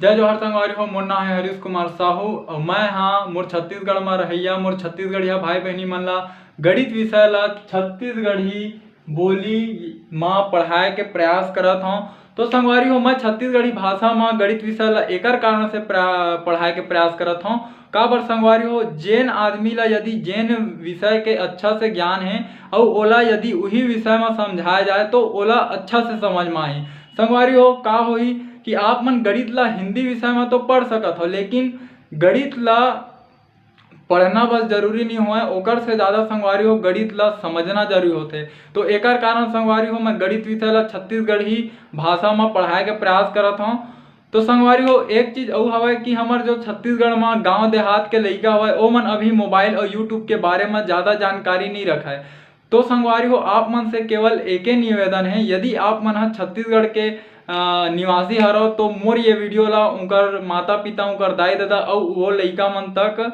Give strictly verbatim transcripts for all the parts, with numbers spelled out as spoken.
जय जोहार संगवारी हो, मोर नाम है हरीश कुमार साहू और मैं हाँ मोर छत्तीसगढ़ में रहैया, मोर छत्तीसगढ़िया भाई बहनी मन ला गणित विषय ला छत्तीसगढ़ी बोली मा पढ़ाए के प्रयास करत हौं। तो संगवारी हो, मैं छत्तीसगढ़ी भाषा मा गणित विषय ला एकर कारण से प्रा-, पढ़ाए के प्रयास करत हौं। काबर संगवारी हो, जेन आदमी ला यदि जेन विषय के अच्छा से ज्ञान है और ओला यदि उही विषय मा समझाया जाए तो ओला अच्छा से समझ मा आही। संगवारी हो, का होही कि आप मन गणित ला हिंदी विषय मा तो पढ़ सकत हो, लेकिन गणित ला पढ़ना बस जरूरी नहीं होय, ओकर से ज़्यादा संगवारी हो गणित ला समझना जरूरी होथे। तो एकर कारण संगवारी हो मैं गणित विषय ला छत्तीसगढ़ी भाषा मा पढ़ाए के प्रयास करत हौं। तो संगवारी हो, एक चीज अउ हवय कि हमर जो छत्तीसगढ़ मा गांव देहात के लइका हवय, ओमन अभी मोबाइल और YouTube के बारे मा ज़्यादा जानकारी नहीं रखय। तो संगवारी हो, आप मन से केवल एके निवेदन है, यदि आप मन ह छत्तीसगढ़ के, अ, निवासी हरव तो मोर ये वीडियो ला उनकर माता पिता, उनकर दाई ददा अउ वो लइका मन तक, अ,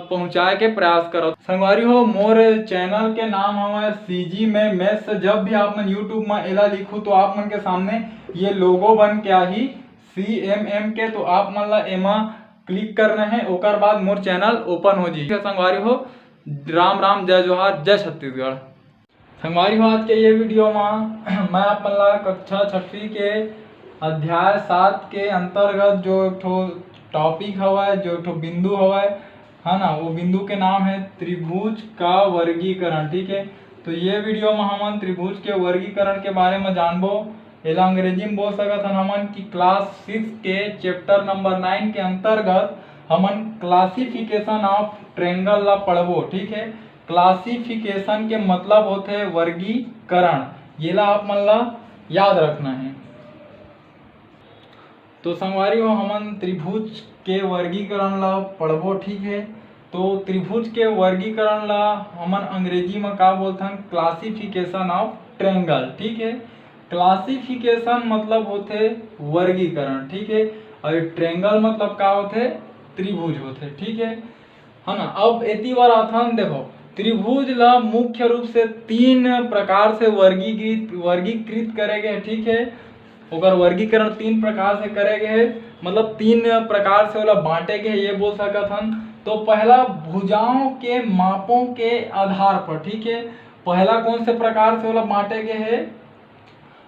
पहुँचाए के प्रयास करव। संगवारी हो, मोर चैनल के नाम हवय CG में Maths। जब भी आप मन YouTube में एला लिखू तो आप मन के सामने ये लोगो बन के आही CMM के, तो आप मन ला एमा क्लिक करना है, ओकर बाद मोर चैनल ओपन हो जाही। संगवारी हो, राम राम, जय जोहार, जय छत्तीसगढ़। संगवारी हो, आज के ये वीडियो मा मैं आप मन ला कक्षा छठवीं के अध्याय सात के अंतर्गत जो एक ठो टॉपिक हवय, जो एक ठो बिंदु हवय, है ना, वो बिंदु के नाम है त्रिभुज का वर्गीकरण। ठीक है, तो ये वीडियो मा हमन त्रिभुज के वर्गीकरण के बारे मा जानबो। एला अंग्रेजी में बोल सकत हन हमन कि क्लास सिक्स के चैप्टर नंबर नाइन के अंतर्गत हमन क्लासिफिकेशन ऑफ ट्रेंगल ला पढ़बो। ठीक है, क्लासिफिकेशन के मतलब होथे वर्गीकरण, येला आप मन ला याद रखना है। तो संगवारी हो, हमन त्रिभुज के वर्गीकरण ला पढ़बो। ठीक है, तो त्रिभुज के वर्गीकरण ला हमन अंग्रेजी में का बोलथन? Classification of triangle. ठीक है, क्लासिफिकेशन मतलब होथे वर्गीकरण। ठीक है, और ट्रेंगल मतलब का होथे? त्रिभुज होथे। ठीक है, है ना। अब एती बर आथन, देखो, त्रिभुज ला मुख्य रूप से तीन प्रकार से वर्गीकृत वर्गीकृत करे गए। ठीक है, ओकर वर्गीकरण तीन प्रकार से करे गए है, मतलब तीन प्रकार से ओला बांटे गए है, ये बोल सकत हन। तो पहला, भुजाओं के मापों के आधार पर। ठीक है, पहला कौन से प्रकार से ओला बांटे गए है?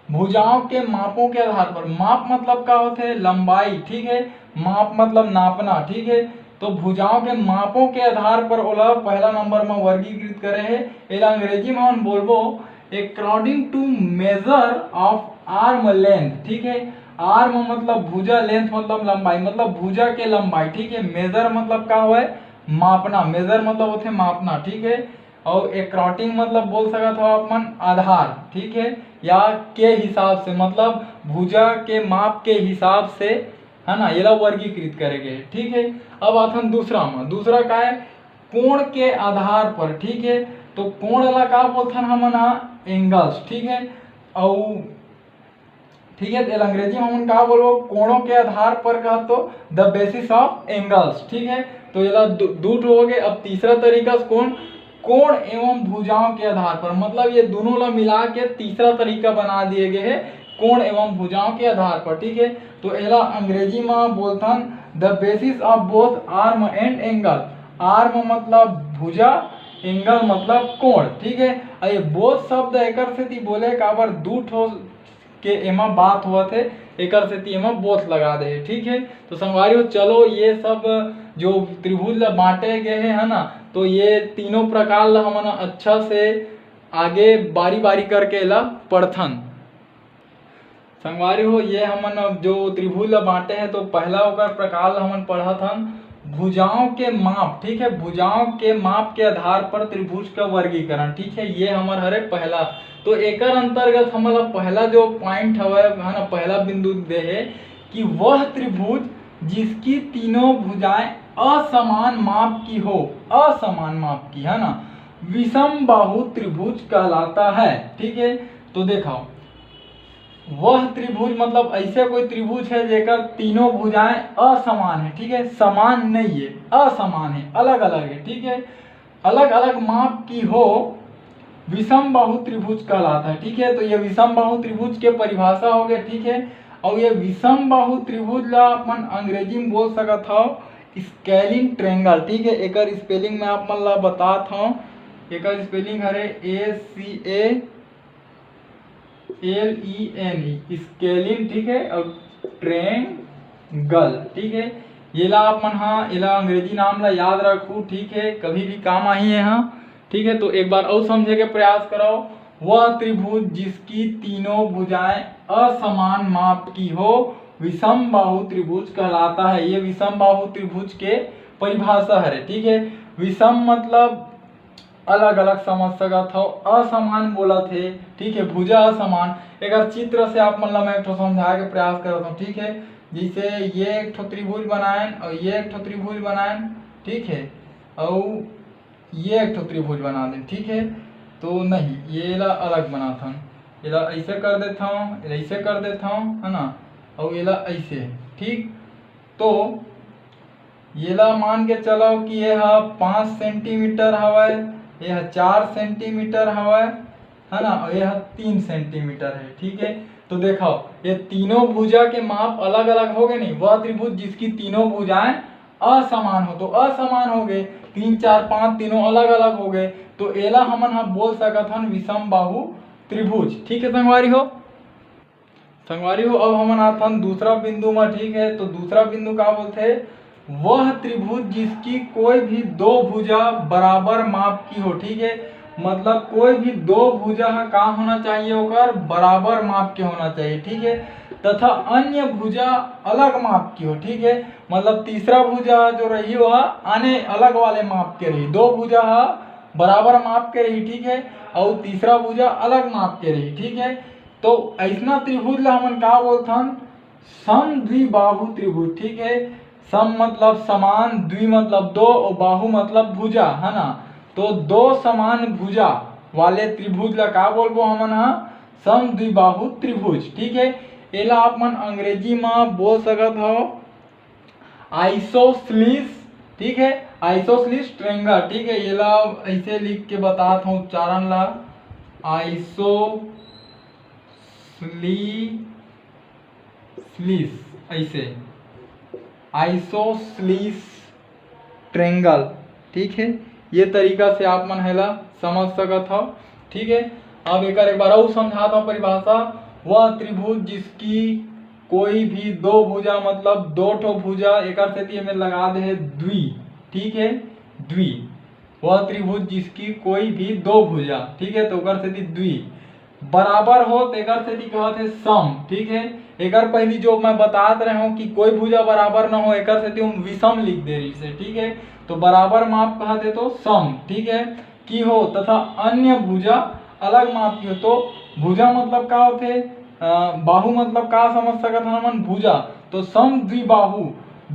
भुजाओं के मापों के आधार पर। माप मतलब का होथे? लंबाई। ठीक है, माप मतलब नापना। ठीक है, तो भुजाओं के मापों के आधार पर ओला पहला नंबर में वर्गीकृत करे है। एला अंग्रेजी में हम बोलबो according to measure of arm length। ठीक है, आर्म मतलब भुजा, लेंथ मतलब लंबाई, मतलब भुजा के लंबाई। ठीक है, मेजर मतलब का होय? मापना। मेजर मतलब होथे मापना। ठीक है, और according मतलब बोल सकत हो आप मन आधार, ठीक है, या के हिसाब से, मतलब भुजा के माप के हिसाब से, है ना, एला वर्गीकृत करे गए। ठीक है, अब आथन दूसरा में। दूसरा का है? कोण के आधार पर। ठीक है, तो कोण ला का बोलथन हमन? एंगल्स। ठीक है, और ठीक है, तो अंग्रेजी में हमन का बोलबो? कोणों के आधार पर कहा तो the basis of angles। ठीक है, तो ये ला दू, दू ठो हो गए। अब तीसरा तरीका से कोण, कोण एवं भुजाओं के आधार पर, मतलब ये दोनों ला मिला के तीसरा तरीका बना दिए गए है, कोण एवं भुजाओं के आधार पर। ठीक है, तो एला अंग्रेजी में बोलथन the basis of both arm and angle। Arm मतलब भुजा, एंगल मतलब कोण। ठीक है, और ये बोथ शब्द एकर सेती बोले काबर दू ठो के एमा बात होवत हे, एकर सेती एमा बोथ लगा दे हे। ठीक है, तो संगवारी हो, चलो ये सब जो त्रिभुज ला बांटे गए हे, है ना, तो ये तीनों प्रकार ला हमन अच्छा से आगे बारी बारी करके एला पढ़थन। संगवारी हो, ये हमन अब जो त्रिभुज ला बांटे हे, तो पहला ओकर प्रकार ला हमन पढ़त हन, भुजाओं के माप। ठीक है, भुजाओं के माप के आधार पर त्रिभुज का वर्गीकरण। ठीक है, ये हमर हरे पहला। तो एकर अंतर्गत हमन ला पहला जो पॉइंट हवय, है ना, पहला बिंदु दे हे कि वह त्रिभुज जिसकी तीनों भुजाएं असमान माप की हो, असमान माप की, है ना, विषम बाहु त्रिभुज कहलाता है। ठीक है, तो देखो, वह त्रिभुज मतलब ऐसे कोई त्रिभुज है जेकर तीनों भुजाएं असमान है। ठीक है, समान नहीं है, असमान है, अलग अलग है। ठीक है, अलग अलग माप की हो, विषम बाहु त्रिभुज कहलाता है। ठीक है, तो ये विषम बाहु त्रिभुज के परिभाषा हो गए। ठीक है, अउ ये विषम बाहु त्रिभुज ला अपन अंग्रेजी में बोल सकत हव scalene triangle, ठीक है। एकर स्पेलिंग मैं आप मन ला बतात हव। एकर स्पेलिंग हरे A C A L E N E, scalene, ठीक है, और ट्रेंगल, ठीक है। येला आप मन हा, येला अंग्रेजी नाम ला याद रखू, ठीक है, कभी भी काम आही ये हा, ठीक है। तो एक बार और समझे के प्रयास करो, वह त्रिभुज जिसकी तीनों भुजाएं असमान माप की हो, विषम बाहु त्रिभुज कहलाता है। ये विषम बाहु त्रिभुज के परिभाषा हरे, ठीक है। विषम मतलब अलग अलग समझ सकत हव, असमान बोलत हे, ठीक है, भुजा असमान। एकर चित्र से आप मन ला मैं एक ठो समझाए के प्रयास करत हव, ठीक है। जैसे ये एक ठो त्रिभुज बनाएन और ये एक ठो त्रिभुज बनाएन, ठीक है, और ये एक ठो त्रिभुज बना देन, ठीक है। तो नहीं, ये ला अलग बनाथन, एला ऐसे कर देथव, एला ऐसे कर देथव, है ना, और एला ऐसे, ठीक। तो येला मान के चलो कि ये हा पाँच सेंटीमीटर हवय, ये हा चार सेंटीमीटर हवय, है ना, और ये हा तीन सेंटीमीटर है, ठीक है। तो देखो, ये तीनों भुजा के माप अलग अलग हो गए नहीं, वह त्रिभुज जिसकी तीनों भुजाएं असमान हो, तो असमान हो गए, तीन चार पाँच तीनों अलग अलग हो गए, तो एला हमन हा बोल सकत हन विषम बाहु त्रिभुज, ठीक है संगवारी हो। संगवारी हो, अब हमन आथन दूसरा बिंदु में, ठीक है। तो दूसरा बिंदु का बोलथे, वह त्रिभुज जिसकी कोई भी दो भुजा बराबर माप की हो, ठीक है। मतलब कोई भी दो भुजा ह का होना चाहिए, ओकर बराबर माप के होना चाहिए, ठीक है, तथा अन्य भुजा अलग माप की हो, ठीक है। मतलब तीसरा भुजा जो रही, वह आने अलग वाले माप के रही, दो भुजा ह बराबर माप के रही, ठीक है, और तीसरा भुजा अलग माप के रही, ठीक है। तो ऐसना त्रिभुज ला हमन का बोलथन? समद्विबाहु त्रिभुज, ठीक है। सम मतलब समान, द्वि मतलब दो और बाहु मतलब भुजा, है ना। तो दो समान भुजा वाले त्रिभुज ला का बोलबो हमन हा? समद्विबाहु त्रिभुज, ठीक है। एला आप मन अंग्रेजी मा बोल सकत हो आइसोसलीस, ठीक है, आइसोसलीस ट्रेंगल, ठीक है। एला ऐसे लिख के बतात हूँ उच्चारण ला, आइसोसली स्लीस, ऐसे आइसोसलीस ट्रेंगल, ठीक है। ये तरीका से आप मन हेला समझ सकत हव, ठीक है। अब एकर एक बार अउ समझात हव परिभाषा, वह त्रिभुज जिसकी कोई भी दो भुजा, मतलब दो ठो भुजा, एकर सेती एमे लगा दे हे द्वि, ठीक है, द्वि। वह त्रिभुज जिसकी कोई भी दो भुजा, ठीक है, तो ओकर सेती द्वि बराबर हो, तेकर सेती कहत हे सम, ठीक है। एकर पहली जो मैं बतात रहे हूँ कि कोई भुजा बराबर न हो, एकर सेती हम विषम लिख दे रही से, ठीक है। तो बराबर माप कहत हे तो सम, ठीक है, की हो तथा अन्य भुजा अलग माप की हो। तो भुजा मतलब का होथे? अ, बाहु मतलब का समझ सकत हन हमन? भुजा। तो सम द्विबाहु,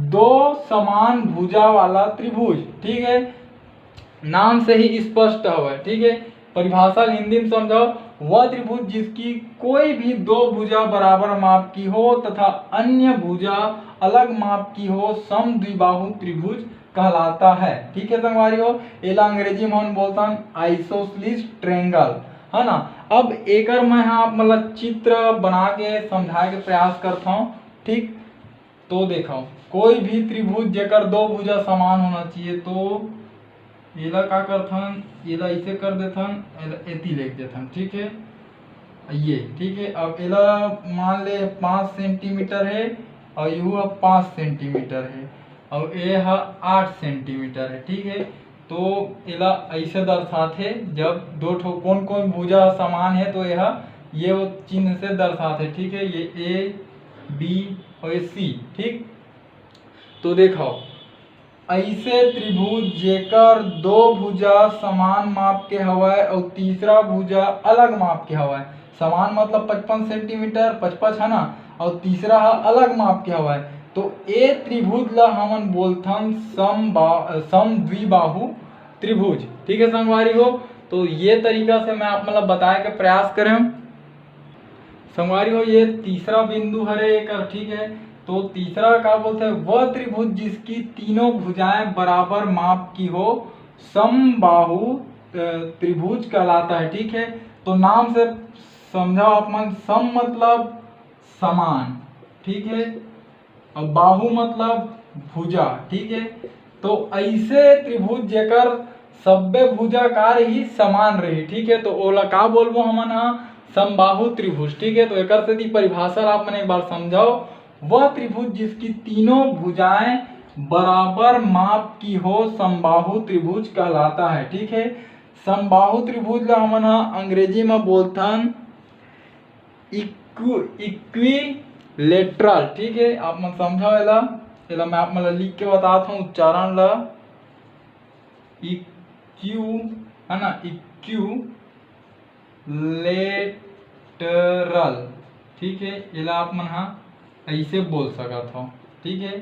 दो समान भुजा वाला त्रिभुज, ठीक है, नाम से ही स्पष्ट हवय, ठीक है। परिभाषा हिंदी में समझो, वह त्रिभुज जिसकी कोई भी दो भुजा बराबर माप की हो तथा अन्य भुजा अलग माप की हो, सम द्विबाहु त्रिभुज कहलाता है, ठीक है संगवारी हो। एला अंग्रेजी में हम बोलथन आइसोसलीस ट्रेंगल, है ना। अब एकर मैं हा आप मतलब चित्र बना के समझाए के प्रयास करता हूँ, ठीक। तो देखो, कोई भी त्रिभुज जेकर दो भुजा समान होना चाहिए, तो एला का करथन, एला ऐसे कर देथन, एला एती लेख देथन, ठीक है। ये ठीक है। अब एला मान ले पाँच सेंटीमीटर है और यू अब पाँच सेंटीमीटर है और ये ह आठ सेंटीमीटर है, ठीक है। तो एला ऐसे दर्शाथे, जब दो ठो कोन कोन भुजा समान है तो यह ये वो चिन्ह से दर्शाथे, ठीक है। ये ए बी और ये सी, ठीक। तो देखो, ऐसे त्रिभुज जेकर दो भुजा समान माप के हवय और तीसरा भुजा अलग माप के हवय, समान मतलब पचपन सेंटीमीटर, पचपच है ना, और तीसरा ह अलग माप के हवय, तो ए त्रिभुज ला हमन बोलथन सम बा-, सम द्विबाहु त्रिभुज। ठीक है संगवारी हो, तो ये तरीका से मैं आप मतलब बताए के प्रयास करें। संगवारी हो, ये तीसरा बिंदु हरे एकर, ठीक है। तो तीसरा का बोलते हैं, वह त्रिभुज जिसकी तीनों भुजाएं बराबर माप की हो, समबाहु, अ, त्रिभुज कहलाता है, ठीक है। तो नाम से समझाओ आप मन, सम मतलब समान, ठीक है। अब बाहु मतलब भुजा, ठीक है। तो ऐसे त्रिभुज जेकर सब्बे भुजा का रही, समान रही, ठीक है, तो ओला का बोलबो हमन हा? समबाहु त्रिभुज, ठीक है। तो एकर सेती परिभाषा ला आप मन एक बार समझव, वह त्रिभुज जिसकी तीनों भुजाएं बराबर माप की हो, समबाहु त्रिभुज कहलाता है, ठीक है। समबाहु त्रिभुज ला हमन हा अंग्रेजी में बोलथन इक्व इक्विलेटरल, ठीक है। आप मन समझव एला, एला मैं आप मन ला लिख के बतात हूँ उच्चारण ला। इक्यू, है ना, इक्यू लेटरल, ठीक है। एला आप मन हा ऐसे बोल सकत हो, ठीक है,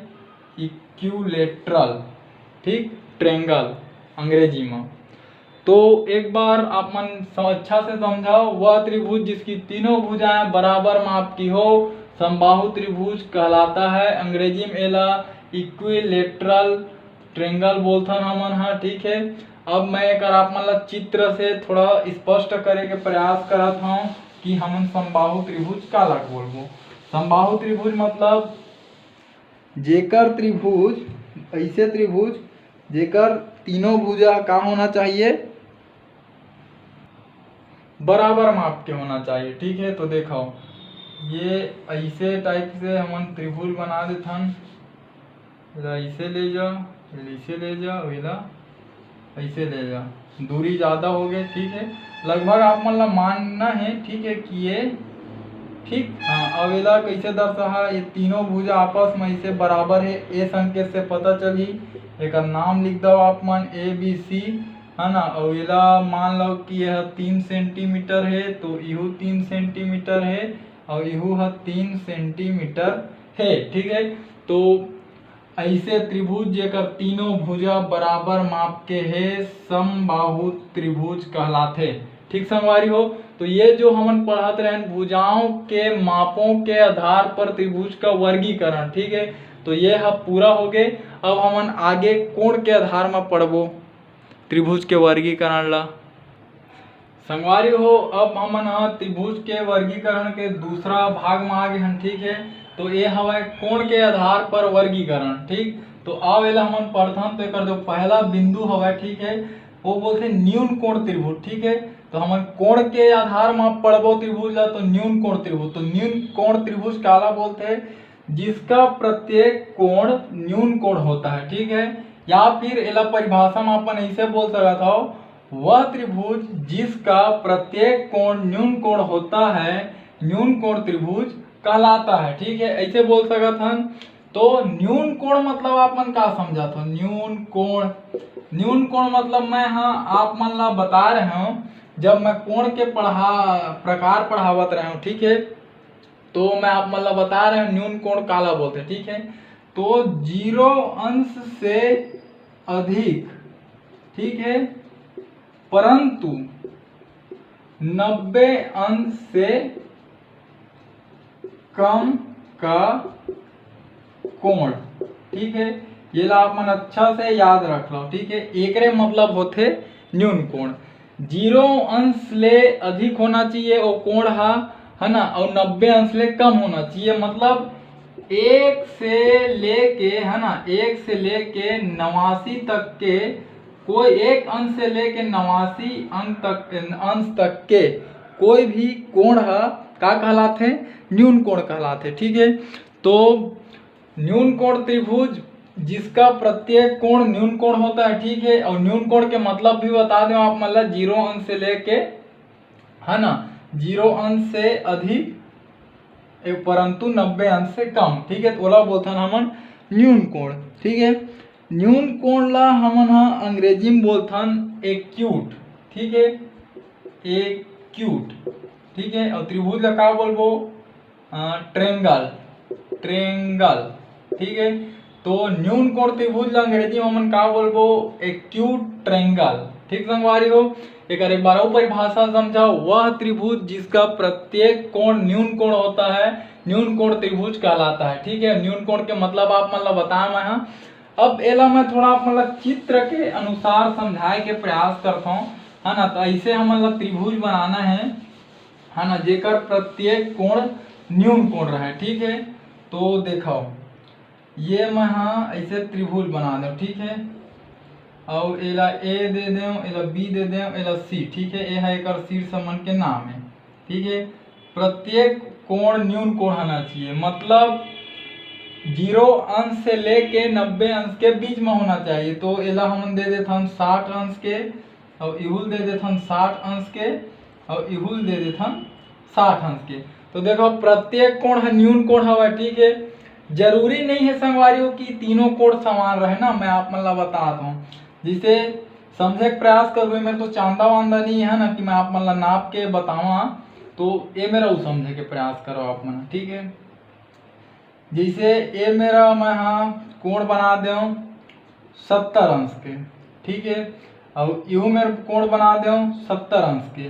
इक्यूलेटरल, ठीक, ट्रेंगल अंग्रेजी में। तो एक बार आप मन स-, अच्छा से समझव, वह त्रिभुज जिसकी तीनों भुजाएं बराबर माप की हो, समबाहु त्रिभुज कहलाता है। अंग्रेजी में एला इक्विलेटरल ट्रेंगल बोलथन हमन हा, ठीक है। अब मैं एकर आप मन ला चित्र से थोड़ा स्पष्ट करे के प्रयास करत हूँ कि हमन समबाहु त्रिभुज काला बोलबो। समबाहु त्रिभुज मतलब जेकर त्रिभुज, ऐसे त्रिभुज जेकर तीनों भुजा का होना चाहिए, बराबर माप के होना चाहिए, ठीक है। तो देखो, ये ऐसे टाइप से हमन त्रिभुज बना देथन, एला ऐसे ले जा, एला ऐसे ले जा, एला ऐसे ले जा, दूरी ज़्यादा हो गए, ठीक है। लगभग आप मन ला मानना है, ठीक है, कि ये ठीक, हाँ। अब एला कैसे दर्शाहा, ये तीनों भुजा आपस में ऐसे बराबर है, ए संकेत से पता चली। एकर नाम लिख दो आप मन, ए बी सी, है ना। और एला मान लो कि यह तीन सेंटीमीटर है, तो इहू तीन सेंटीमीटर है और इहू ह तीन सेंटीमीटर है, ठीक है। तो ऐसे त्रिभुज जेकर तीनों भुजा बराबर माप के हे, समबाहु त्रिभुज कहलाथे। ठीक संगवारी हो, तो ये जो हमन पढ़त रहन भुजाओं के मापों के आधार पर त्रिभुज का वर्गीकरण, ठीक है, तो ये ह पूरा हो गए। अब हमन आगे कोण के आधार म पढ़बो त्रिभुज के वर्गीकरण ला। संगवारी हो, अब हमन ह त्रिभुज के वर्गीकरण के दूसरा भाग म आ गे हन, ठीक है। तो ये हवय कोण के आधार पर वर्गीकरण, ठीक। तो अब एला हमन पढ़थन, तो एकर जो पहला बिंदु हवय, ठीक है, वो बोलथे न्यून कोण त्रिभुज, ठीक है। तो हमन कोण के आधार म पढ़बो त्रिभुज ला, तो न्यून कोण त्रिभुज। तो न्यून कोण त्रिभुज काला बोलथे? जिसका प्रत्येक कोण न्यून कोण होता है, ठीक है। या फिर एला परिभाषा म अपन ऐसे बोल सकत हव, वह त्रिभुज जिसका प्रत्येक कोण न्यून कोण होता है, न्यून कोण त्रिभुज कहलाता है, ठीक है, ऐसे बोल सकत हन। तो न्यून कोण मतलब आप मन का समझत हो? न्यून कोण, न्यून कोण मतलब मैं ह आप मन ला बता रहे हूँ, जब मैं कोण के पढ़ा, प्रकार पढ़ावत रहे हूँ, ठीक है, तो मैं आप मन ला बता रहे हूँ न्यून कोण काला बोलथे, ठीक है। तो जीरो अंश से अधिक, ठीक है, परंतु नब्बे अंश से कम का कोण, ठीक है। ये ला आप मन अच्छा से याद रख लो, ठीक है। एकरे मतलब होथे न्यून कोण। जीरो अंश ले अधिक होना चाहिए वो कोण हा, है ना, और नब्बे अंश ले कम होना चाहिए। मतलब एक से लेके, है ना, एक से लेके नवासी तक के, कोई एक अंश से लेके नवासी अंक तक, अंश तक के कोई भी कोण ह का कहलाथे? न्यून कोण कहलाथे, ठीक है। तो न्यून कोण त्रिभुज जिसका प्रत्येक कोण न्यून कोण होता है, ठीक है। और न्यून कोण के मतलब भी बता दें आप मन ला, जीरो अंश से लेके, है ना, जीरो अंश से अधिक, ए, परंतु नब्बे अंश से कम, ठीक है, तो ओला बोलथन हमन न्यून कोण, ठीक है। न्यून कोण ला हमन ह अंग्रेजी में बोलथन एक्यूट, ठीक है, एक्यूट, ठीक है। और त्रिभुज ला का बोलबो? ट्रेंगल, ट्रेंगल, ठीक है। तो न्यून कोण त्रिभुज ला अंग्रेजी में हमन का बोलबो? Acute triangle. ठीक संगवारी हो, एकर एक बार अउ परिभाषा समझाओ, वह त्रिभुज जिसका प्रत्येक कोण न्यून कोण होता है, न्यून कोण त्रिभुज कहलाता है। ठीक है, न्यून कोण के मतलब आप मन ला बताया मैं हा। अब एला मैं थोड़ा आप मन ला चित्र के अनुसार समझाए के प्रयास करता हूँ, है ना। तो ऐसे हमन ला त्रिभुज बनाना है, है ना, जेकर प्रत्येक कोण न्यून कोण रहे, ठीक है। तो देखो, ये मैं हा ऐसे त्रिभुज बना देव, ठीक है, और एला ए दे देव, एला बी दे देव, एला सी, ठीक है, ये है एकर शीर्ष मन के नाम है, ठीक है। प्रत्येक कोण न्यून कोण होना चाहिए, मतलब जीरो अंश से लेके नब्बे अंश के बीच में होना चाहिए। तो एला हमन दे देथन साठ अंश के, और इहुल दे देथन साठ अंश के, और इहुल दे देथन साठ अंश के। तो देखो, प्रत्येक कोण ह न्यून कोण हवय, ठीक है। जरूरी नहीं है संगवारी हो कि तीनों कोण समान रहे ना, मैं आप मन ला बतात हूँ। जैसे समझे के प्रयास करबो, मेरे तो चांदा वांदा नहीं है ना कि मैं आप मन ला नाप के बतावा, तो ये मेरा उ समझे के प्रयास करो आप मन, ठीक है। जैसे ये मेरा मैं हा कोण बना देव सत्तर अंश के, ठीक है, और यू मेरे कोण बना देव सत्तर अंश के,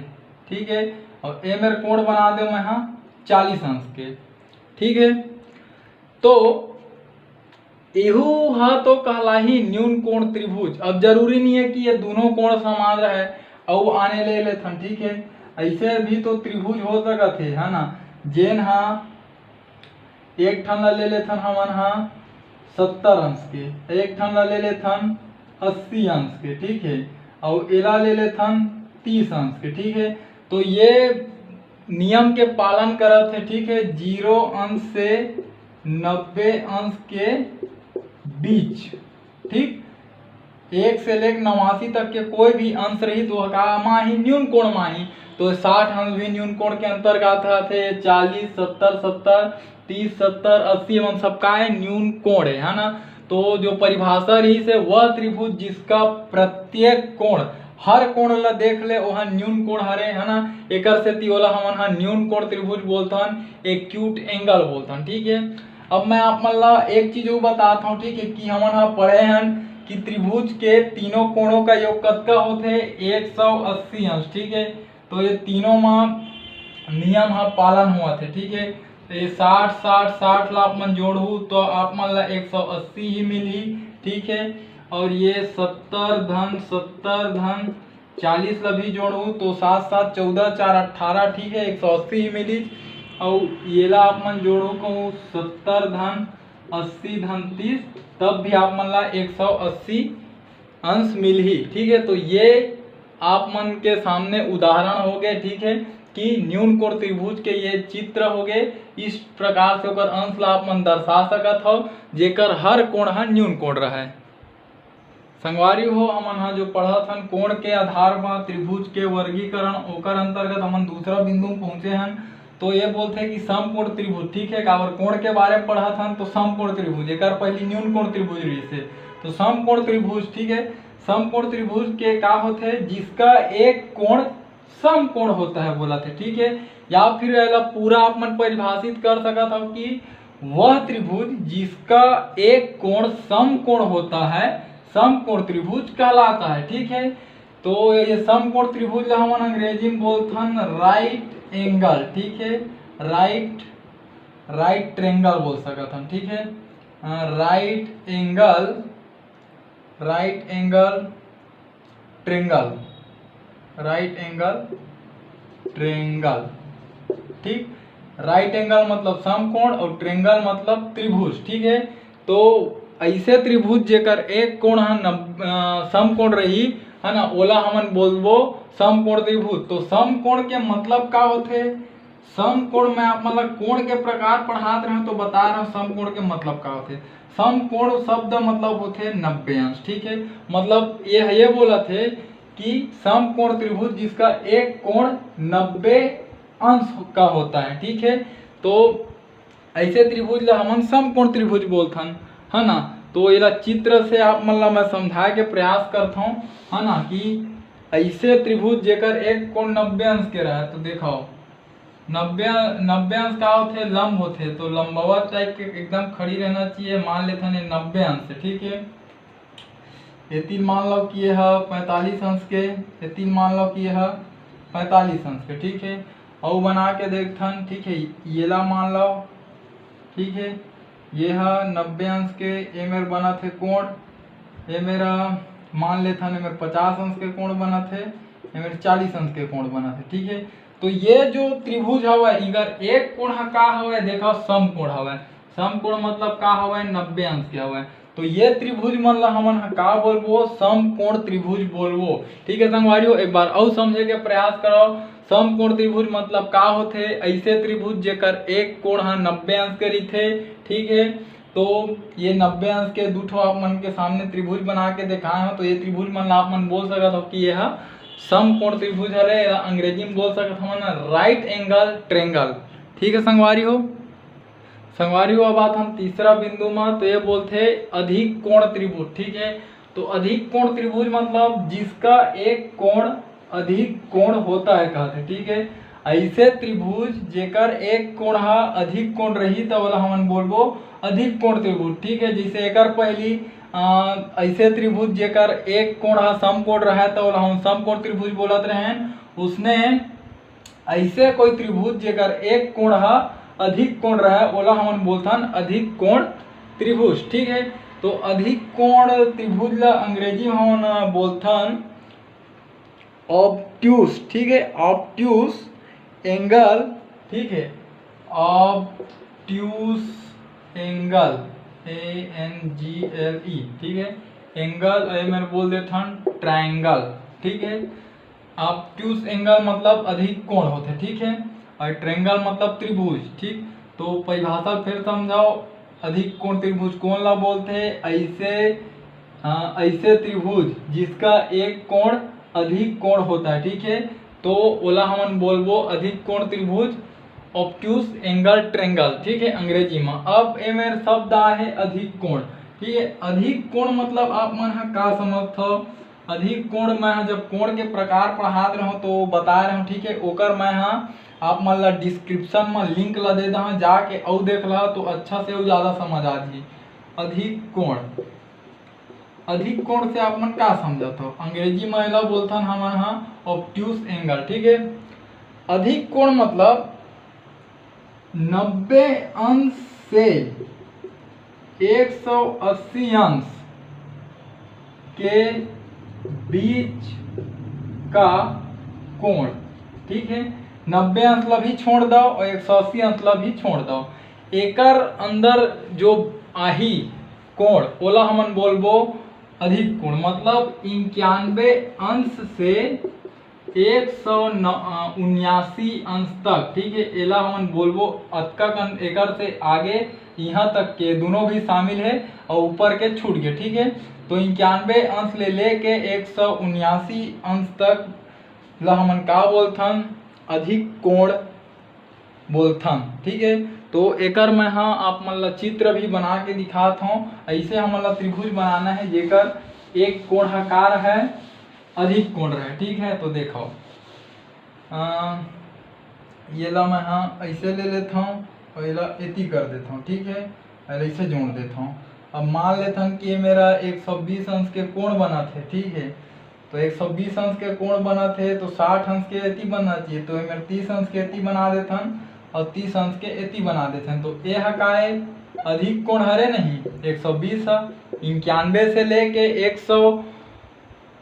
ठीक है, और ये मेरे कोण बना देव मैं हा चालीस अंश के, ठीक है। तो इहू हा तो कहलाही न्यून कोण त्रिभुज। अब जरूरी नहीं है कि ये दोनों कोण समान रहे, अउ आने ले लेथन, ठीक है। ऐसे भी तो त्रिभुज हो सकत हे, है ना, जेन हा एक ठन ला ले लेथन हमन हा सत्तर अंश के, एक ठन ला ले लेथन अस्सी अंश के, ठीक है, और एला ले लेथन तीस अंश के, ठीक है। तो ये नियम के पालन करत हे, ठीक है, जीरो अंश से नब्बे अंश के बीच, ठीक, एक से लेकर नवासी तक के कोई भी अंश रही तो का माही, न्यून कोण माही। तो साठ अंश भी न्यून कोण के अंतर्गत आथे, चालीस, सत्तर, सत्तर, तीस, सत्तर, अस्सी, एमन सब का है, न्यून कोण है, है ना। तो जो परिभाषा रही से वह त्रिभुज जिसका प्रत्येक कोण, हर कोण ला देख ले, वह न्यून कोण हरे, है ना। एकर सेती ओला हमन हा न्यून कोण त्रिभुज बोलथन, एक्यूट एंगल बोलथन, ठीक है। अब मैं आप मन ला एक चीज अउ बतात हूँ, ठीक है, कि हमन हा पढ़े हन कि त्रिभुज के तीनों कोणों का योग कतका होथे, एक सौ अस्सी अंश, ठीक है। तो ये तीनों मा नियम हा पालन होवत हे, ठीक है। तो ये साठ, साठ, साठ ला आप मन जोड़हू तो आप मन ला एक सौ अस्सी ही मिलही, ठीक है। और ये सत्तर धन सत्तर धन चालीस ला भी जोड़हू तो सात सात चौदह, चार अट्ठारह, ठीक है, एक सौ अस्सी ही मिलिस। अउ येला आप मन जोड़हू कहूँ सत्तर धन अस्सी धन तीस, तब भी आप मन ला एक सौ अस्सी अंश मिलही, ठीक है। तो ये आप मन के सामने उदाहरण हो गए, ठीक है, कि न्यून कोण त्रिभुज के ये चित्र हो गए। इस प्रकार से ओकर अंश ला आप मन दर्शा सकत हव, जेकर हर कोण ह न्यून कोण रहे। संगवारी हो, हमन ह जो पढ़त हन कोण के आधार म त्रिभुज के वर्गीकरण, ओकर अंतर्गत हमन दूसरा बिंदु म पहुंचे हन। तो ये बोलथे कि समकोण त्रिभुज, ठीक है, काबर कोण के बारे में पढ़त हन तो समकोण त्रिभुज, एकर पहली न्यून कोण त्रिभुज रहिस हे। तो समकोण त्रिभुज, ठीक है, समकोण त्रिभुज के का होथे, जिसका एक कोण समकोण होता है बोलथे, ठीक है। या फिर एला पूरा आप मन परिभाषित कर सकत हव कि वह त्रिभुज जिसका एक कोण समकोण होता है, समकोण त्रिभुज कहलाता है, ठीक है। तो ये समकोण त्रिभुज ला हमन अंग्रेजी में बोलथन राइट एंगल, ठीक है, राइट, राइट ट्रेंगल बोल सकत हन, ठीक है, right angle, right angle triangle, right angle triangle, ठीक। राइट एंगल मतलब समकोण और ट्रेंगल मतलब त्रिभुज, ठीक है। तो ऐसे त्रिभुज जेकर एक कोण ह नब-, अ, समकोण रही, है ना, ओला हमन बोलबो समकोण त्रिभुज। तो समकोण के मतलब का होथे? समकोण, मैं आप मन ला कोण के प्रकार पढ़ात रहें तो बता रहा हूँ समकोण के मतलब का होथे। समकोण शब्द मतलब होथे नब्बे अंश, ठीक है। मतलब ये, ये बोलत हे कि समकोण त्रिभुज जिसका एक कोण नब्बे अंश का होता है, ठीक है। तो ऐसे त्रिभुज ला हमन समकोण त्रिभुज बोलथन, है ना। तो एला चित्र से आप मन ला मैं समझाए के प्रयास करत हूँ, है ना, कि ऐसे त्रिभुज जेकर एक कोण नब्बे अंश के रहे, तो देखो नब्बे, नब्बे अंश का होथे, लंब होथे, तो लंबवत टाइप के एकदम खड़ी रहना चाहिए। मान लेथन ये नब्बे अंश, ठीक है। एती मान लो कि ये ह पैंतालीस अंश के, एती मान लो कि ये ह पैंतालीस अंश के, ठीक है। अउ बना के देखथन, ठीक है, येला मान लो, ठीक है, ये ह नब्बे अंश के, ये मेर बनत हे कोण, ये मेरा मान लेथन, ये मेर पचास अंश के कोण बनत हे, ये मेर चालीस अंश के कोण बनत हे, ठीक है। तो ये जो त्रिभुज हवय, इकर एक कोण ह का हवय, देखो समकोण हवय। समकोण मतलब का हवय? नब्बे अंश के हवय। तो ये त्रिभुज मन ला हमन ह का बोलबो? समकोण त्रिभुज बोलबो। ठीक है संगवारी हो, एक बार अउ समझे के प्रयास करव। समकोण त्रिभुज मतलब का होथे? ऐसे त्रिभुज जेकर एक कोण ह नब्बे अंश के रहिथे। ठीक है, तो ये नब्बे अंश के दू ठो आप मन के सामने त्रिभुज बना के देखाए हो, तो ये त्रिभुज मन ला आप मन बोल सकत हो कि ये ह समकोण त्रिभुज हरे। एला अंग्रेजी में बोल सकत हमन right angle triangle। ठीक है संगवारी हो, संगवारी हो, अब आत हम तीसरा बिंदु मा, तो ये बोलथे अधिक कोण त्रिभुज। ठीक है, तो अधिक कोण त्रिभुज मतलब जिसका एक कोण अधिक कोण होता है कहथे। ठीक है, ऐसे त्रिभुज जेकर एक कोण हा अधिक कोण रही, त ओला हमन बोलबो अधिक कोण त्रिभुज। ठीक है, जैसे एकर पहली अ, ऐसे त्रिभुज जेकर एक कोण हा समकोण रहे, त ओला हम समकोण त्रिभुज बोलत रहेन। उसने ऐसे कोई त्रिभुज जेकर एक कोण हा अधिक कोण रहे, ओला हमन बोलथन अधिक कोण त्रिभुज। ठीक है, तो अधिक कोण त्रिभुज ला अंग्रेजी में हमन बोलथन obtuse। ठीक है, obtuse angle। ठीक है, obtuse angle, A N G L E। ठीक है, एंगल ए मेर बोल देथन ट्रायंगल। ठीक है, obtuse angle मतलब अधिक कोण होथे। ठीक है, और ट्रायंगल मतलब त्रिभुज। ठीक, तो परिभाषा फिर समझाओ, अधिक कोण त्रिभुज कोन ला बोलथे? ऐसे अ, ऐसे त्रिभुज जिसका एक कोण अधिक कोण होता है। ठीक है, तो ओला हमन बोलबो अधिक कोण त्रिभुज, obtuse angle triangle। ठीक है, अंग्रेजी में। अब ए मेर शब्द आहे अधिक कोण। ठीक है, अधिक कोण मतलब आप मन ह का समझथव? अधिक कोण मैं ह जब कोण के प्रकार पढ़ात रहूं तो बताए रहूं। ठीक है, ओकर मैं ह आप मन ला डिस्क्रिप्शन में लिंक ला दे दहूं, जाके अउ देख ला तो अच्छा से अउ ज्यादा समझ आ जाही। अधिक कोण, अधिक कोण से आप मन का समझत हो? अंग्रेजी में एला बोलथन हमन ह obtuse angle। ठीक है, अधिक कोण मतलब नब्बे अंश से एक सौ अस्सी अंश के बीच का कोण। ठीक है, नब्बे अंश ला भी छोड़ दो और एक सौ अस्सी अंश ला भी छोड़ दो। एकर अंदर जो आही कोण, ओला हमन बोलबो अधिक कोण। मतलब इक्यानवे अंश से एक सौ उन्यासी अंश तक। ठीक है, एला हमन बोलबो अतका कन, एकर से आगे यहाँ तक के दोनों भी शामिल है और ऊपर के छूट गए। ठीक है, तो इक्यानवे अंश ले लेके एक सौ उन्यासी अंश तक ला हमन का बोलथन? अधिक कोण बोलथन। ठीक है, तो एकर मैं ह आप मन ला चित्र भी बना के दिखात हूँ। ऐसे हमन ला त्रिभुज बनाना है जेकर एक कोण ह का रहे? अधिक कोण रहे। ठीक है, तो देखो, अ, ये ला मैं ह ऐसे ले लेत हूँ और ये ला एती कर देत हूँ। ठीक है, और ऐसे जोड़ देत हूँ। अब मान लेथन कि ये मेरा एक सौ बीस अंश के कोण बनत है। ठीक है, तो एक सौ बीस अंश के कोण बनत है, तो साठ अंश के एती बनना चाहिए, तो ये मेरा तीस अंश के एती बना देथन और तीस अंश के एती बना देथन। तो ये ह का है? अधिक कोण हरे नहीं, एक सौ बीस ह। इक्यानवे से लेके एक सौ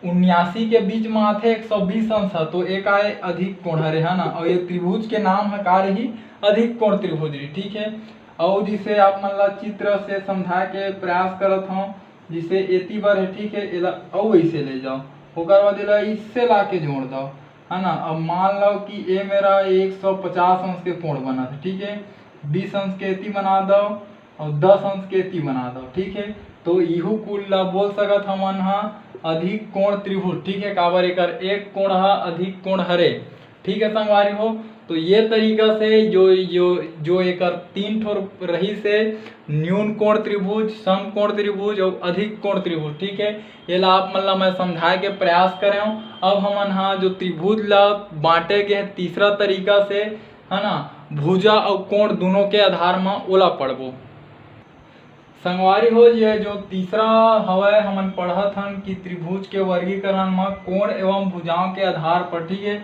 उन्यासी के बीच में आथे एक सौ बीस अंश ह, तो एक आए अधिक कोण हरे, है ना। और ये त्रिभुज के नाम ह का रही? अधिक कोण त्रिभुज रही। ठीक है, और जिसे आप मन ला चित्र से समझाए के प्रयास करत हूँ, जिसे एती बर है। ठीक है, एला अउ ऐसे ले जाओ, ओकर बाद एला इससे ला के जोड़ दो, है ना। अब मान लो कि ये मेरा एक सौ पचास अंश के कोण बना था। ठीक है, बीस अंश के एती बना दो और दस अंश के एती बना दो। ठीक है, तो इहू कुल ला बोल सकत हमन ह अधिक कोण त्रिभुज। ठीक है, काबर एकर एक कोण ह अधिक कोण हरे। ठीक है संगवारी हो, तो ये तरीका से जो जो जो एकर तीन ठो रही से, न्यून कोण त्रिभुज, सम कोण त्रिभुज और अधिक कोण त्रिभुज। ठीक है, एला आप मन ला मैं समझाए के प्रयास करे हूँ। अब हमन हा जो त्रिभुज ला बांटे के है तीसरा तरीका से, है ना, भुजा और कोण दोनों के आधार में ओला पढ़बो। संगवारी हो, ये जो तीसरा हवय, हमन पढ़त हन कि त्रिभुज के वर्गीकरण म कोण एवं भुजाओं के आधार पर, ठीक है।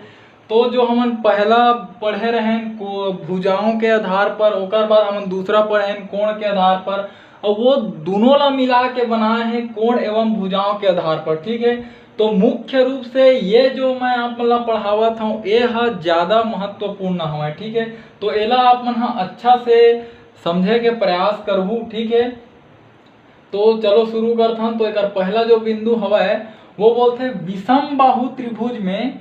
तो जो हमन पहला पढ़े रहेन को भुजाओं के आधार पर, ओकर बाद हमन दूसरा पढ़ेन कोण के आधार पर, और वो दोनों ला मिला के बनाए हैं कोण एवं भुजाओं के आधार पर, ठीक है। तो मुख्य रूप से ये जो मैं आप मन ला पढ़ावत हूँ, ये ह ज्यादा महत्वपूर्ण हवय, ठीक है। तो एला आप मन ह अच्छा से समझे के प्रयास करहू, ठीक है। तो चलो शुरू करथन। तो एकर पहला जो बिंदु हवय, वो बोलथे विषम बाहु त्रिभुज में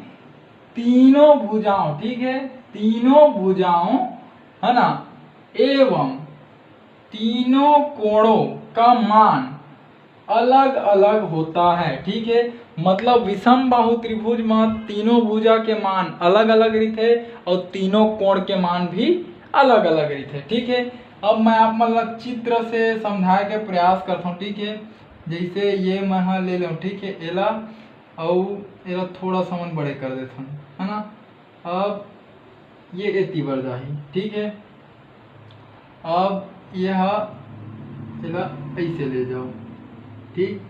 तीनों भुजाओं, ठीक है, तीनों भुजाओं, है ना, एवं तीनों कोणों का मान अलग अलग होता है, ठीक है। मतलब विषम बाहु त्रिभुज में तीनों भुजा के मान अलग अलग रहिथे और तीनों कोण के मान भी अलग अलग रहिथे, ठीक है। अब मैं आप मन ला चित्र से समझाए के प्रयास करथौं, ठीक है। जैसे ये मैं ह ले लेहूँ, ठीक है, एला अउ एला थोड़ा सा मन बड़े कर देथन, है ना। अब ये एती बर जाही, ठीक है। अब ये हा एला ऐसे ले जाओ, ठीक।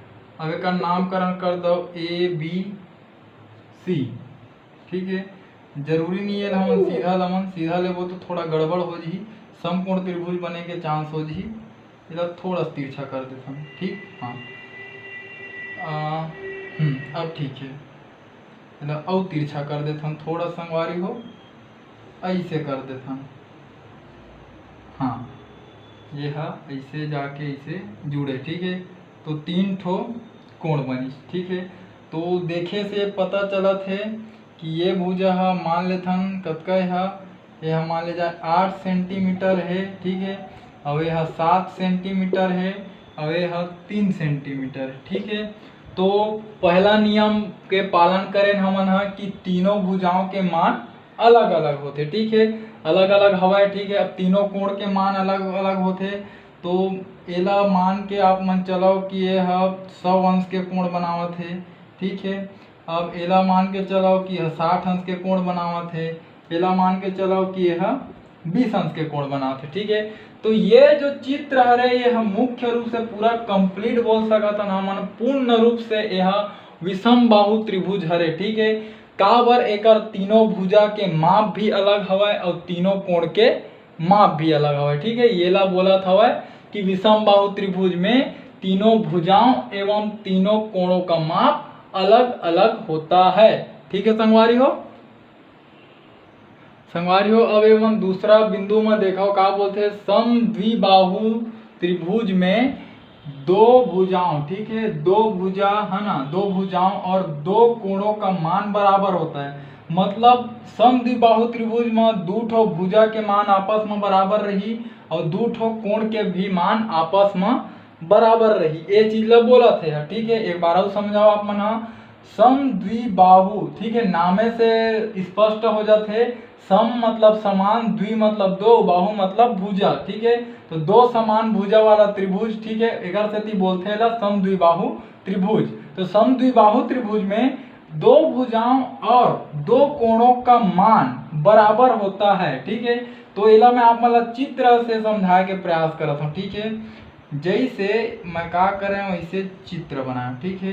अब एकर नामकरण कर दो ए बी सी, ठीक है। जरूरी नहीं है हमन सीधा लमन सीधा लेबो तो थोड़ा गड़बड़ हो जही। समकोण त्रिभुज बने के चांस हो जही। एला थोड़ा सा तिरछा कर देथन, ठीक। हाँ, आ, हम्म, अब ठीक है। एला अउ तिरछा कर देथन थोड़ा, संगवारी हो, ऐसे कर देथन। हाँ, ये हा ऐसे जाके ऐसे जुड़े, ठीक है। तो तीन ठो कोण बनिस, ठीक है। तो देखे से पता चलत है कि ये भुजा हा मान लेथन कतका है, ये हा मान ले जाए आठ सेंटीमीटर है, ठीक है। और ये हा सात सेंटीमीटर है, और ये हा तीन सेंटीमीटर, ठीक है। तो पहला नियम के पालन करें हमन हा कि तीनों भुजाओं के मान अलग अलग होथे, ठीक है, अलग अलग हवय, ठीक है। अब तीनों कोण के मान अलग अलग होथे, तो एला मान के आप मन चलाओ कि ये ह सौ अंश के कोण बनावत हे, ठीक है। अब एला मान के चलाओ कि यह साठ अंश के कोण बनावत हे, एला मान के चलाओ कि यह बीस अंश के कोण बनावत हे, ठीक है। तो ये जो चित्र हरे, ये हम मुख्य रूप से पूरा कंप्लीट बोल सकत हन हमन, पूर्ण रूप से यह विषम बाहु त्रिभुज हरे, ठीक है। काबर एकर तीनों भुजा के माप भी अलग हवय और तीनों कोण के माप भी अलग हवय, ठीक है। येला बोलत हवय कि विषम बाहु त्रिभुज में तीनों भुजाओं एवं तीनों कोणों का माप अलग अलग होता है, ठीक है संगवारी हो। संगवारी हो, अब एमन दूसरा बिंदु में देखो का बोलथे, सम द्विबाहु त्रिभुज में दो भुजाओं, ठीक है, दो भुजा है ना, दो भुजाओं और दो कोणों का मान बराबर होता है। मतलब सम द्विबाहु त्रिभुज में दू ठो भुजा के मान आपस में बराबर रही और दू ठो कोण के भी मान आपस में बराबर रही, ये चीज ला बोलत हे, ठीक है। एक बार अउ समझाओ आप मन हा, सम द्विबाहु, ठीक है, नामे से स्पष्ट हो जाथे। सम मतलब समान, द्वि मतलब दो, बाहु मतलब भुजा, ठीक है। तो दो समान भुजा वाला त्रिभुज, ठीक है, एकर सेती बोलथे ला सम द्विबाहु त्रिभुज। तो सम द्विबाहु त्रिभुज में दो भुजाओं और दो कोणों का मान बराबर होता है, ठीक है। तो एला मैं आप मन ला चित्र से समझाए के प्रयास करत हूँ, ठीक है। जैसे मैं का करे हूँ, ऐसे चित्र बनाए हूँ, ठीक है।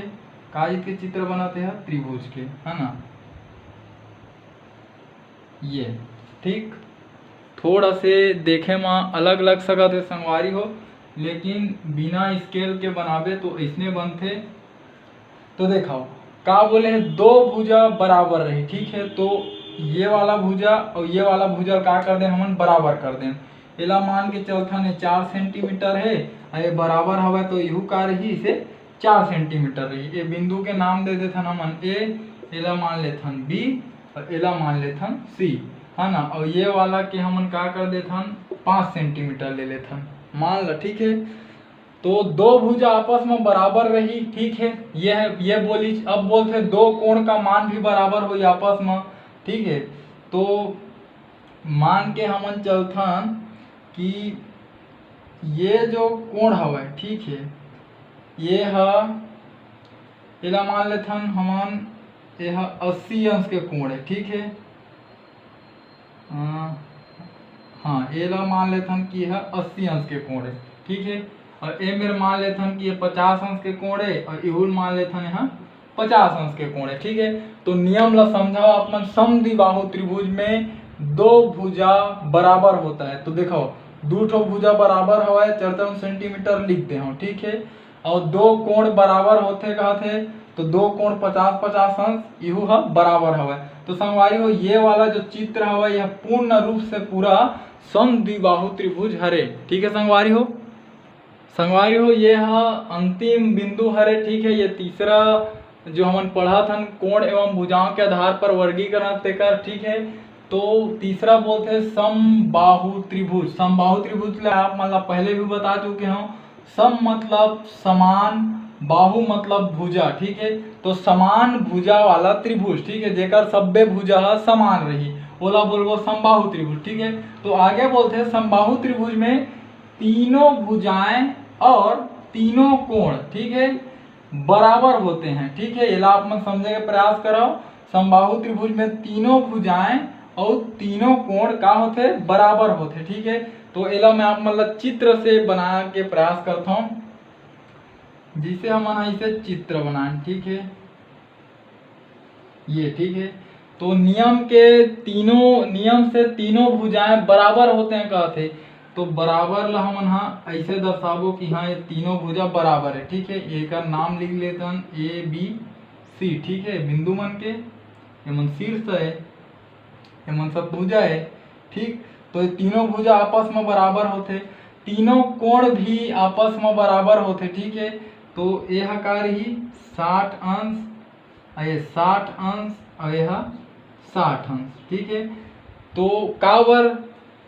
का चीज के चित्र बनाते हैं? त्रिभुज के, है ना। ये ठीक थोड़ा से देखे में अलग लग सकत है संगवारी हो, लेकिन बिना स्केल के बनाबे तो ऐसने बनथे। तो देखो का बोले है, दो भुजा बराबर रही, ठीक है। तो ये वाला भुजा और ये वाला भुजा का कर दे, हमन बराबर कर दे। एला मान के चलथन, ये चार सेंटीमीटर है और ये बराबर हवा, तो यहू का रही, इसे चार सेंटीमीटर रही। ये बिंदु के नाम दे देथन हमन ए, एला मान लेथन बी और एला मान लेथन सी, है ना। और ये वाला के हमन का कर देथन, पाँच सेंटीमीटर ले लेथन, मान ल, ठीक है। तो दो भुजा आपस में बराबर रही, ठीक है, ये है, ये बोली। अब बोलथे दो कोण का मान भी बराबर होई आपस में, ठीक है। तो मान के हमन चलथन कि ये जो कोण हवय, ठीक है, ये ह, एला मान लेथन हमन, ये ह अस्सी अंश के कोण है, ठीक है। अ, हाँ, एला मान लेथन कि यह अस्सी अंश के कोण है, ठीक है। और ए मेर मान लेथन कि ये पचास अंश के कोण है और इहुल मान लेथन यहाँ पचास अंश के कोण है, ठीक है। तो नियम ला समझाओ आप मन, समद्विबाहु त्रिभुज में दो भुजा बराबर होता है। तो देखो, दू ठो भुजा बराबर हवाए, चरचम सेंटीमीटर लिख दे हूँ, ठीक है। और दो कोण बराबर होथे कहत हे, तो दो कोण पचास पचास अंश, इहू ह बराबर हवय। तो संगवारी हो, ये वाला जो चित्र हवय, यह पूर्ण रूप से पूरा सम द्विबाहु त्रिभुज हरे। ठीक है संगवारी हो, संगवारी हो, ये ह अंतिम बिंदु हरे। ठीक है, ये तीसरा जो हमन पढ़त हन कोण एवं भुजाओं के आधार पर वर्गीकरण तेकर। ठीक है, तो तीसरा बोलथे समबाहु त्रिभुज। समबाहु त्रिभुज ला आप मन ला पहले भी बता चुके हूँ। सम मतलब समान, बाहु मतलब भुजा। ठीक है, तो समान भुजा वाला त्रिभुज, ठीक है, जेकर सब्बे भुजा ह समान रही, ओला बोलबो समबाहु त्रिभुज। ठीक है, तो आगे बोलथे समबाहु त्रिभुज में तीनों भुजाएं और तीनों कोण, ठीक है, बराबर होते हैं। ठीक है, एला आप मन समझे के प्रयास करव। समबाहु त्रिभुज में तीनों भुजाएं और तीनों कोण का होथे? बराबर होथे। ठीक है, तो एला मैं आप मन ला चित्र से बना के प्रयास करता हूँ, जिसे हमन ऐसे चित्र बनाएं। ठीक है, ये ठीक है, तो नियम के तीनों, नियम से तीनों भुजाएं बराबर होते हैं कहथे, तो बराबर ला हमन हा ऐसे दर्शाबो कि हाँ, ये तीनों भुजा बराबर है। ठीक है, एकर नाम लिख लेथन ए बी सी। ठीक है, बिंदु मन के, एमन शीर्ष है, एमन सब भुजा है। ठीक, तो ये तीनों भुजा आपस में बराबर होथे, तीनों कोण भी आपस में बराबर होथे। ठीक है, तो ये ह का रही, साठ अंश, और ये साठ अंश, और ये ह साठ अंश। ठीक है, तो काबर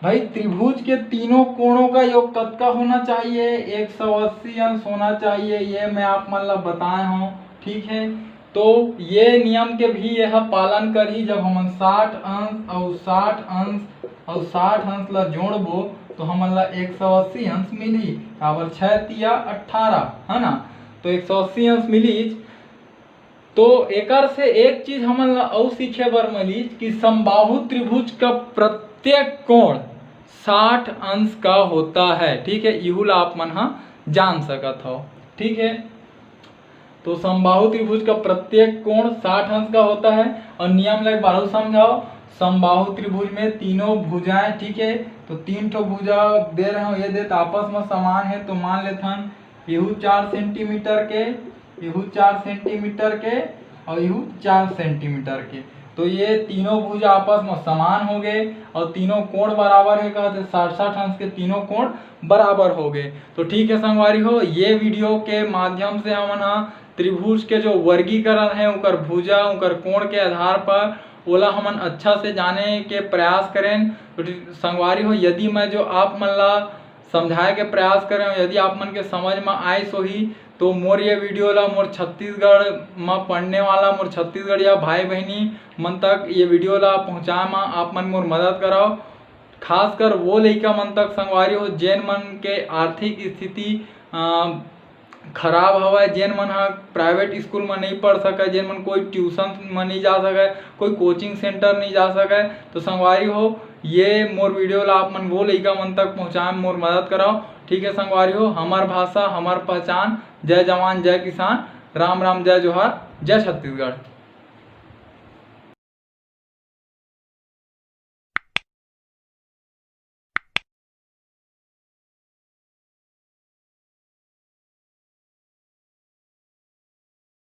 भाई, त्रिभुज के तीनों कोणों का योग कतका होना चाहिए? एक सौ अस्सी अंश होना चाहिए, ये मैं आप मन ला बताए हूँ। ठीक है, तो ये नियम के भी यह पालन करही। जब हमन साठ अंश और साठ अंश और साठ अंश ला जोड़बो, तो हमन ला एक सौ अस्सी अंश मिलही। काबर, छः तिया अट्ठारह, है ना, तो एक सौ अस्सी अंश मिलीच। तो एकर से एक चीज हमन ला अउ सीखे बर मिलीच कि समबाहु त्रिभुज का प्रत्येक कोण साठ अंश का होता है। ठीक है, इहू ला आप मन हा जान सकत हो। ठीक है, तो समबाहु त्रिभुज का प्रत्येक कोण साठ अंश का होता है। और नियम ला एक बार अउ समझाओ, समबाहु त्रिभुज में तीनों भुजाएं, ठीक है, तो तीन ठो भुजा दे रहे हो, ये दे तो आपस में समान है, तो मान लेथन इहू चार सेंटीमीटर के, इहू चार सेंटीमीटर के और इहू चार सेंटीमीटर के। तो ये तीनों भुजा आपस में समान हो गए और तीनों कोण बराबर है, कहते साठ साठ अंश के तीनों कोण बराबर हो गए। तो ठीक है संगवारी हो, ये वीडियो के माध्यम से हमन हा त्रिभुज के जो वर्गीकरण है, उनकर भुजा, उनकर कोण के आधार पर ओला हमन अच्छा से जाने के प्रयास करें। तो संगवारी हो, यदि मैं जो आप मन ला समझाए के प्रयास करें, यदि आप मन के समझ में आइस होही, तो मोर ये वीडियो ला मोर छत्तीसगढ़ में पढ़ने वाला मोर छत्तीसगढ़िया भाई बहिनी मन तक ये वीडियो ला पहुँचाए में आप मन मोर मदद करव। खासकर वो लइका मन तक संगवारी हो, जेन मन के आर्थिक स्थिति, अ, खराब हवय, जेन मन ह प्राइवेट स्कूल म नइ पढ़ सकय, जेन मन कोई ट्यूशन म नइ जा सकय, कोई कोचिंग सेंटर नइ जा सकय, तो संगवारी हो, ये मोर वीडियो ला आप मन वो लइका मन तक पहुँचाए म मोर मदद करव। ठीक है संगवारी हो, हमर भाषा, हमर पहचान। जय जवान, जय किसान, राम राम, जय जोहार, जय छत्तीसगढ़।